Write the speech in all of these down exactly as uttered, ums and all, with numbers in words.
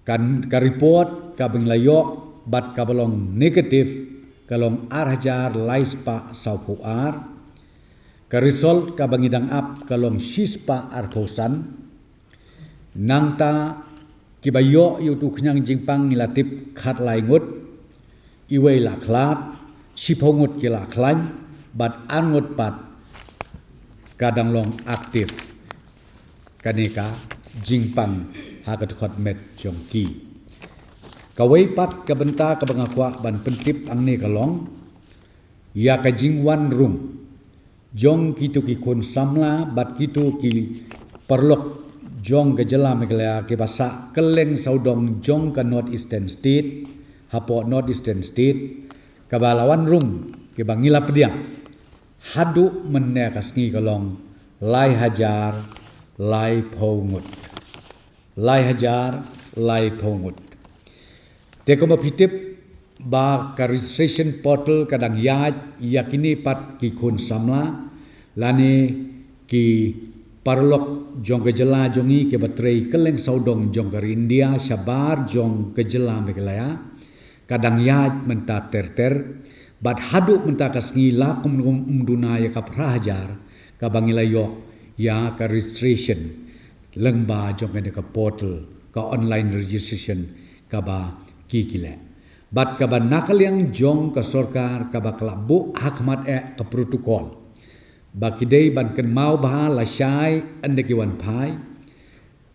Ka, ka report kaba ngi la ïoh bad kaba long negative ka long ar hajar lai spah sawphew ar. Ka result kaba ngi dang ap ka long shispah arphew san. Nangta kiba ïoh ïa utu khñiang jingpang ngi la tip khatlai ngut, iwei la khlad, shiphew ngut ki la khlaiñ, bad ar ngut pat ka dang long active kane ka jingpang ha ka dkhot met jong ki. Kawei pat ka bynta kaba nga kwah ban pyntip hangne ka long ïa ka jingwan rung jong kitu ki khun samla bad kitu ki paralok jong ka jylla Meghalaya kiba sah kylleng sawdong jong ka North Eastern State, hapoh North Eastern State, kaba la wan rung kiba ngi la pdiang haduh mynne ka sngi ka long lai hajar laiphew ngut. Lai hajar laiphew ngut. Te kumba phi tip ba ka registration portal ka dang ïaid ïa kine pat ki khun samla lane ki paralok jong ka jylla jong ngi kiba trei kylleng sawdong jong ka ri India shabar jong ka jylla Meghalaya. Ka dang ïaid mynta ter ter bad haduh mynta ka sngi la kum kum ym duna ïa ka phra hajar kaba ngi la ïoh ïa ka registration lyngba jong kane ka portal, ka online registration kaba ki ki leh. Bad kaba na ka liang jong ka sorkar kaba ka la buh ha khmat eh ka protocol ba ki dei ban kynmaw bha lashai ynda ki wan phai,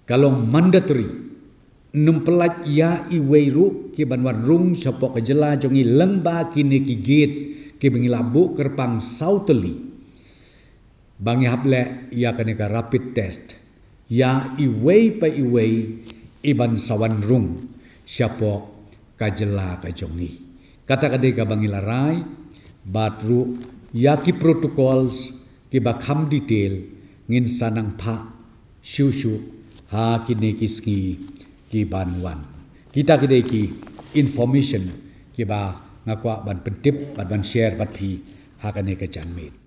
ka long mandatory. Nym pyllait ïa iwei ruh ki ban wan rung shapoh ka jylla jong ngi lyngba kine ki gate kiba ngi la buh kyrpang saw tylli ba ngi hap leh ïa kane ka rapid test ïa iwei pa iwei i ban sa wan rung shapoh ka jylla ka jong ngi. Kata ka dei kaba ngi la rai bad ruh ïa ki protocols kiba kham detail ngin sa nang phah shuh shuh ha kine ki sngi ki ban wan. Kita ki dei ki information kiba nga kwah ban pyntip bad ban share bad phi ha kane ka janmiet.